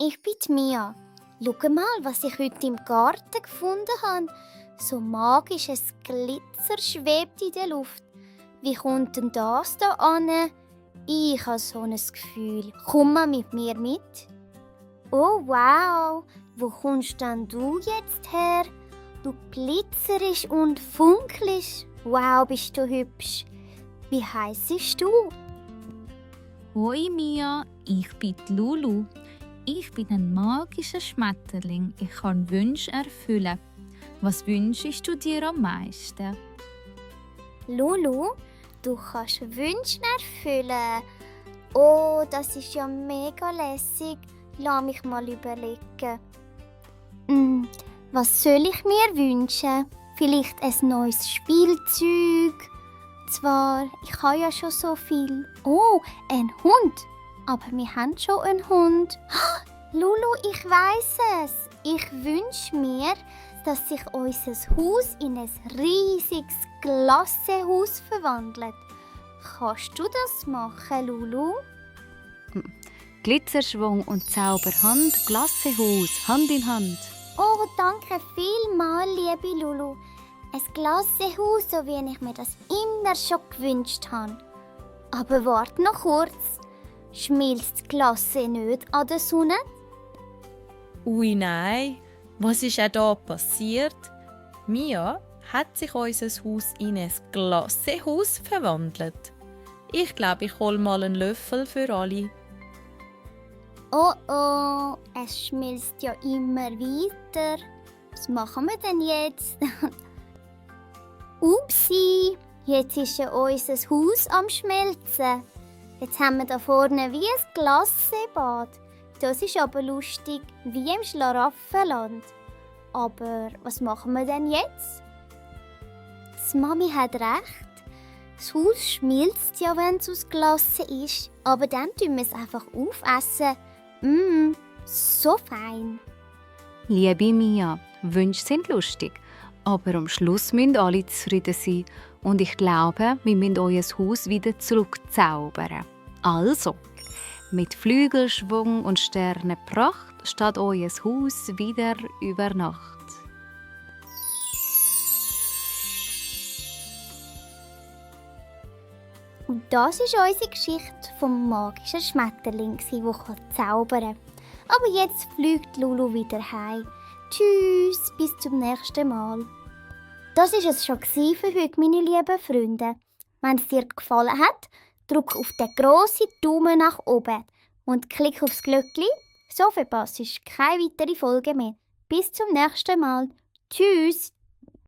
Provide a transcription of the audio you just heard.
ich bin die Mia. Schau mal, was ich heute im Garten gefunden habe. So magisches Glitzer schwebt in der Luft. Wie kommt denn das da an? Ich habe so ein Gefühl. Komm mal mit mir mit. Oh wow, wo kommst denn du jetzt her? Du glitzerst und funkelst. Wow, bist du hübsch. Wie heissest du? Hoi Mia, ich bin die Lulu. Ich bin ein magischer Schmetterling. Ich kann Wünsche erfüllen. Was wünschst du dir am meisten? Lulu, du kannst Wünsche erfüllen. Oh, das ist ja mega lässig. Lass mich mal überlegen. Was soll ich mir wünschen? Vielleicht ein neues Spielzeug? Zwar, ich habe ja schon so viel. Oh, ein Hund. Aber wir haben schon einen Hund. Lulu, ich weiss es. Ich wünsche mir, dass sich unser Haus in ein riesiges Glassehaus verwandelt. Kannst du das machen, Lulu? Glitzerschwung und Zauberhand, Glassehaus, Hand in Hand. Oh, danke vielmals, liebe Lulu. Ein Glassehaus, so wie ich mir das immer schon gewünscht habe. Aber warte noch kurz. Schmilzt die Glasse nicht an der Sonne? Ui nein, was ist auch da passiert? Mia hat sich unser Haus in ein Glassehaus verwandelt. Ich glaube, ich hole mal einen Löffel für alle. Oh, es schmilzt ja immer weiter. Was machen wir denn jetzt? Upsi, jetzt ist ja unser Haus am Schmelzen. Jetzt haben wir da vorne wie ein Glassebad. Das ist aber lustig, wie im Schlaraffenland. Aber was machen wir denn jetzt? Die Mami hat recht. Das Haus schmilzt ja, wenn es aus Glasse ist. Aber dann tun wir es einfach aufessen. So fein. Liebe Mia, Wünsche sind lustig, aber am Schluss müssen alle zufrieden sein. Und ich glaube, wir müssen euer Haus wieder zurückzaubern. Also, mit Flügelschwung und Sternenpracht steht euer Haus wieder über Nacht. Und das ist unsere Geschichte vom magischen Schmetterling, der zaubern kann. Aber jetzt fliegt Lulu wieder heim. Tschüss, bis zum nächsten Mal. Das war es schon für heute, meine lieben Freunde. Wenn es dir gefallen hat, drück auf den grossen Daumen nach oben und klick aufs Glöckchen, so verpasst du keine weitere Folge mehr. Bis zum nächsten Mal. Tschüss!